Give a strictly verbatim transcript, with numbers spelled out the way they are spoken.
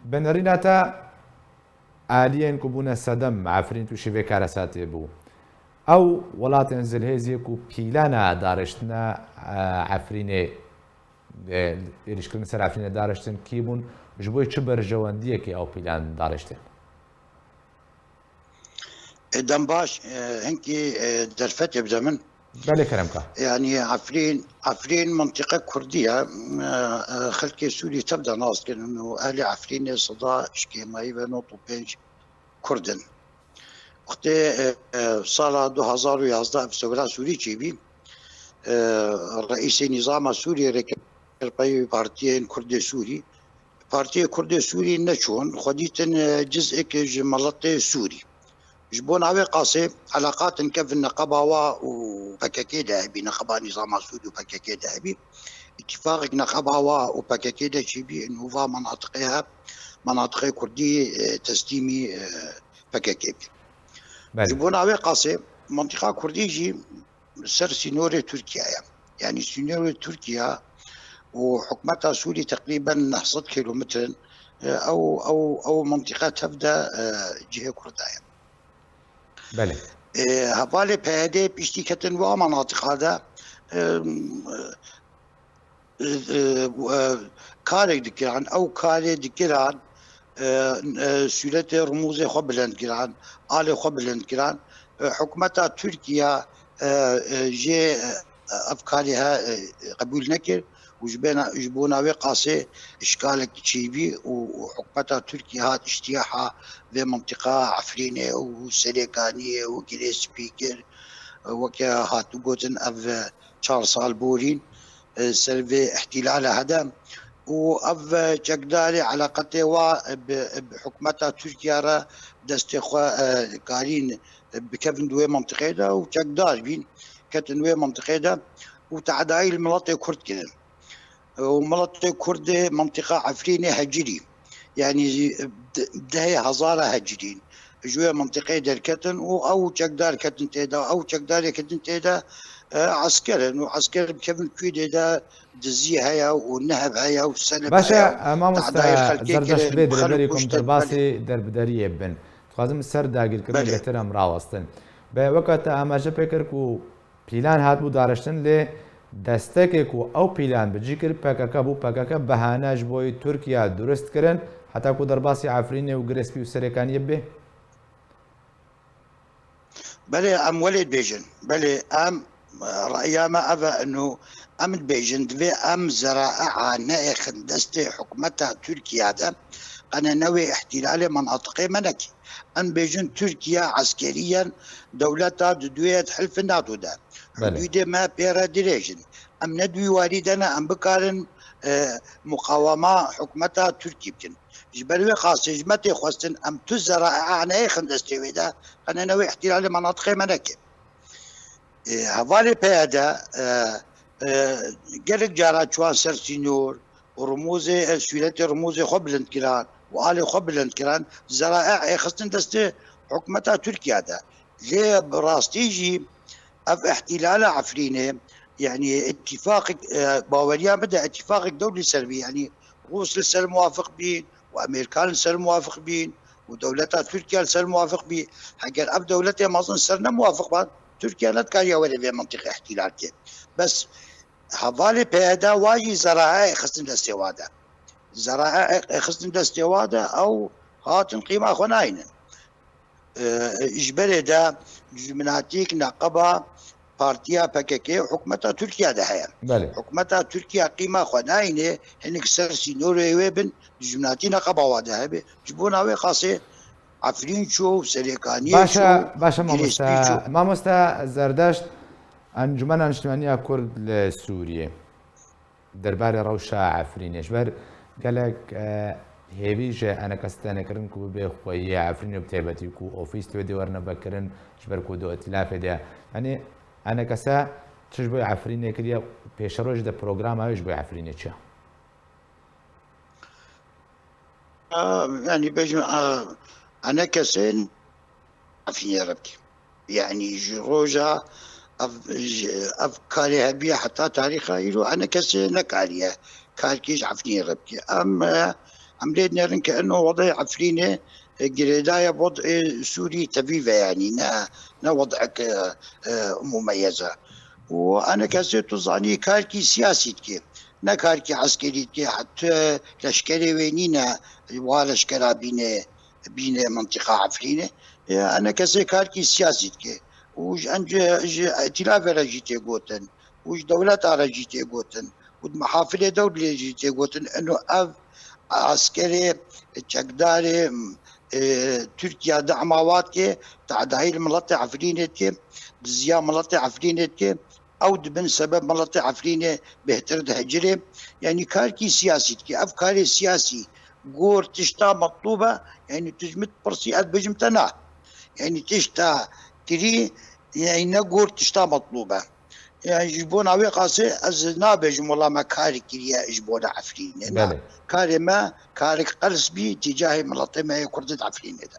Bi nerîna te aliyên ku bûne sedem Efrîn tûşî vê karesatê bû. Ew welatên zilhêziyê ku pîlana dariştina, e, Efrînê, e, êrîşkirin ser Efrînê dariştin kî bûn? Ji bo çi berjewendiyekê ew pîlan dariştin? E, dem baş, e, hinkî, e, derfetê bide min. Belê kerem ka. Yani Efrîn, Efrîn mintiqe Kurdî ye. E, e, xelkê Sûrî tev de nas kirin û ehlê Efrînê seda ji kêmayî ve nod û pênc Kurd in. Wextê, e, e, sala du hazar û yazdeh ev sewra Sûrî çêbî, e, reîsê nîzama Sûrî rê kir pey partiyên Kurdê Sûrî. Partiyê Kurdê Sûrî neçûn, xwe dîtin, e, ciz'ek ji miletê Sûrî. Ji bo navê qasê, eleqatin kevin neqeba wa û P K K de hebî, neqeba nîzama Sûrî û P K K de hebî. Îtîfaqek neqeba wa û P K K de çêbî, û va menatiqê he, menatiqê Kurdî, e, teslîmî, e, P K K bî. Belê. Ji bo navê qasê, mentiqa Kurdî jî ser sînorê Tirkiye ye. Yani sînorê Tirkiye û hikûmeta Sûrî teqrîben neh sed kilometre, e, ew, ew, ew mentiqa tev de, e, cihê Kurda ye. Belê. E, hevalê P Y D piştî ketin wa menatiqa de, e, e, e, karek dikiran, ew karê dikiran, e, e, sûretê, rumûzê xwe bilind kiran, alê xwe bilind kiran. E, hikûmeta Tirkiye, e, e, jê, e, ev karê he, e, qebûl nekir û ji bêna, ji bona wê qasê îşkalek çêbî û, û hikûmeta Tirkiye hat îştiyaha vê mintiqa Efrînê û Serêkaniyê û Girê Spî kir. E, weke hatibû gotin ev, e, çar sal borîn, e, ser vê îhtîlala hede û ev, e, çekdarê eleqetê wa, e, bi, e, bi hikûmeta Tirkiye re destê xwe, e, karîn, e, bikevin di wê mintiqê de û çekdar bîn, ketin wê mintiqê de û tehdayî li miletê Kurd kirin. Û miletê Kurd ê mintiqa Efrînê hecirî. Yanî, de-, dehê hezara hecirîn. Ji wê mintiqê derketin û ew çekdar ketin tê de, ew çekdarê ketin tê de, e, esker in û esker bikevin kûdê de dizî heye û nehev heye û seleb Baş e, heye û e, mamoste tehdayê xelkê Zerdeşt, kirin, vê bi xelk derbarê ku em kuştin, derbasî belê. Derbideriyê bin. Dixwazim ser dagirkirin Belê. Bêtir em rawestin. Be weka te amaje pê kir ku pîlan hatibû dariştin, lê destekê ku ew pîlan bi cî kir P K K bû. P K K behane ji bo yî Tirkiye durist kirin, heta ku derbasî Efrînê û Girê Spî û Serêkaniyê bê. Belê, em welê dibêjin. Belê, em, reya me ev e, ino em dibêjin, divê em zera'a neêxin destê hikûmeta Tirkiye de, qene newê îhtîlalê menatiqê me neke. Em dibêjin Tirkiye eskeriyen dewleta di duye di hilfê NATO de. Belê. Hudûdê me pê re dirêj in. Em ne di wî warî de ne, em bikarin, e, muqawema hikûmeta Tirkî bikin. Ji ber wê qasê ji me tê xwestin em tu zera'a neêxin destê wê de, qene newê îhtîlalê menatiqê me neke. E, hevalê P Y D, e, e, gelek cara çiwan ser sînor û rumûzê, e, sûretê rumûzê xwe bilind kiran û alê xwe bilind kiran, zera'a êxistin destê hikûmeta Tirkiye de. Lê bi rastî jî ev îhtîlala Efrînê, yanî îtîfaqek, e, baweriya min de îtîfaqek dewr li ser bî, yanî Rûs li ser muwafiq bîn û Amerîkan li ser muwafiq bîn û dewleta Tirkiye li ser muwafiq bî. Heger ev dewletê mezin ser ne muwafiq ban, Tirkiye nedikariya were vê mintiqê îhtîlal ke. Bes hevalê P Y D wa jî zera'a êxistin destê wa de. Zera'a êxistin destê wa de, ew hatin qîma xwe nayînin. E, ji berê de dijminatîk neqeba partiya P K K û hikûmeta Tirkiye de heye. Belê. Hikûmeta Tirkiye qîma xwe nayîne, hinek ser sînorê wê bin, dijminatî neqeba wa de hebe. Ji bona wê qasê Efrîn çû, Serêkaniyê Baş e, çû, baş e Girê Spî çû. Mamoste, Mamoste Zerdeşt, Encûmena Niştimaniya Kurd li Sûriyê. Derbarê rewşa Efrînê. Ji ber gelek, e, hêvî ji enekese têne kirin ku bibe xweyî Efrînê, bi taybetî ku ofîs li wê dê werine vekirin, ji ber ku di îtîlafê de ye. Yanî enekese çi ji bo Efrînê kiriye, pêşerojê de programa wê ji bo Efrînê çi ye? A, yanî bêjin, a, enekesên Efrînê re bike. Yanî ji roja ev, ji, ev karê hebiye heta tarîxa îro enekesê nekariye karkê ji Efrînê re bike. Em, e, Em lê dinêrin ke ino wedê Efrînê, e, girêdayê wedê Sûrî tevî ve, yanî ne, ne wedek, e, e, mumeyez e. Û ene kesê tu zanî karkî siyasî dike. Ne karkî eskerî dike, heta leşkerê wê nîne, wa leşkera bîne, bîne mintîqa Efrînê. E, ene kesê karkî siyasî dike. Û ji, em ji, ji îtîlafê re jî tê gotin. Û ji dewleta re jî tê gotin. Û di mehafilê dewlê jî tê gotin. Eno ev eskerê çekdarê, e, Tirkiye dema wa dike, tedahî li miletê Efrînê dike, diziya miletê Efrînê dike. Ew dibin sebeb miletê Efrînê bêhtir dihecirê. Yanî karkî siyasî dike. Ev karê siyasî gor tişta metlûb e. Yanî tu ji min dipirsî, ez dibêjim te na. Yanî tişta kirî, yanî ne gor tişta metlûb e. Yanî ji bona wê qasê ez nabêjim wela me karê kiriye ji bona Efrînê. Na. Belê. Karê me karek qels bî tîcahê miletê me yê Kurd di Efrînê de.